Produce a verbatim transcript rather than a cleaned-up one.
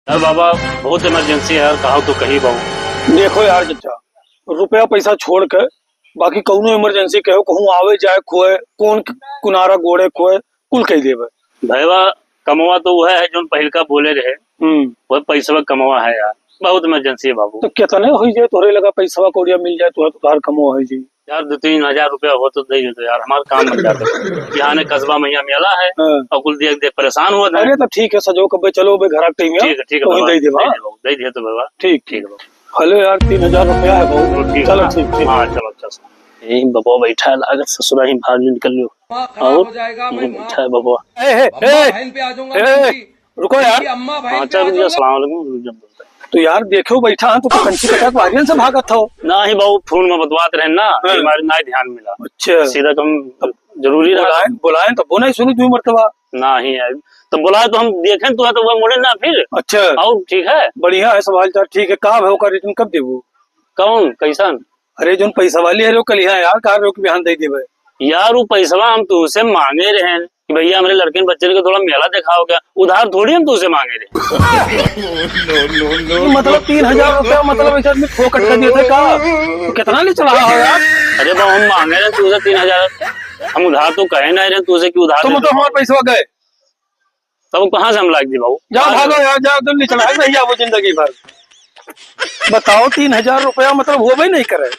यार बाबा, बहुत emergency है यार, कहा तो कही बाबू। देखो यार चचा, रुपया पैसा छोड़ के बाकी कौनो emergency कहो, कहूँ आवे जाए खोए, कौन कुनारा गोड़े खोए, कुल कही देबे। भैया, कमवा तो वह है जोन पहिलका बोले रहे, हम्म। वह पैसवा कमवा है यार, बहुत emergency है बाबू। तो कितने होई जाए तोहरे लगा पैसवा कौड़िया मिल जाए तोहरे तो उधार कमवा होई जाए। यार, दो तीन हजार रुपया हो तो दे दो यार, हमार काम बन जाता। यहाँ ने कस्बा में यहाँ मेला है हाँ। और कुल देख देख परेशान हुआ था। अरे तो ठीक है, सजो कब्बे चलो बे घर टाइम है, ठीक है, ठीक है तो वहीं बाबा, दे दे दे बा। दे दे बाबू, दे दे तो बाबा। ठीक, ठीक। ठीक है बाबू। हेलो यार, तीन हजार रुपया है बाबू। ठीक है चलो, ना? ठीक, ठीक। हाँ, चलो, अच्छा। यही बबुआ बैठा है, लागत ससुरा ही भाग निकल लियो। और यही बैठा है बबुआ। ए, ए, ए, ए, रुको यार। हाँ, चल, अस्सलाम वालेकुम। तो यार, देखो, बैठा है, तो कंची कटा के वारियन से भागत हो। नहीं बाबू, फोन में बतवात रहे ना, हाँ। हमारे ना ध्यान मिला। अच्छा। सीधा कम जरूरी रहा। बुलाए, बुलाए, तो वो नहीं सुनी, दो मरतबा। नहीं यार, तो बुलाए तो हम देखें, तू है तो वो मुड़े ना फिर। अच्छा। और ठीक है। बढ़िया है, सवाल चार ठीक है। का है ओकर return कब देबू? कौन, कैसन? अरे, जोन पैसा वाली है, रो कल यहाँ यार, कार रोक बिहान दे देबे। यार, वो पैसवा हम तुमसे मांगे रहे हैं कि भैया, हमरे लड़के बच्चे के थोड़ा मेला दिखाओ क्या, उधार थोड़ी हम तुमसे मांगे रहे। मतलब, तीन हजार रुपया, मतलब, ऐसे आदमी फोकट कर दिए थे का? तो कितना ले चला हो यार? अरे बाबू, हम मांगे रहे तुमसे तीन हजार, हम उधार तो कहे नहीं रहे तुमसे कि उधार तो दे मतलब दो। हमारे पैसवा गए। तब कहाँ से हम लाग दी बाबू? जाओ, भागो यार, जाओ, तुम निकल भाग रही जाओ जिंदगी भर। बताओ, तीन हजार रुपया मतलब होबे नहीं करे।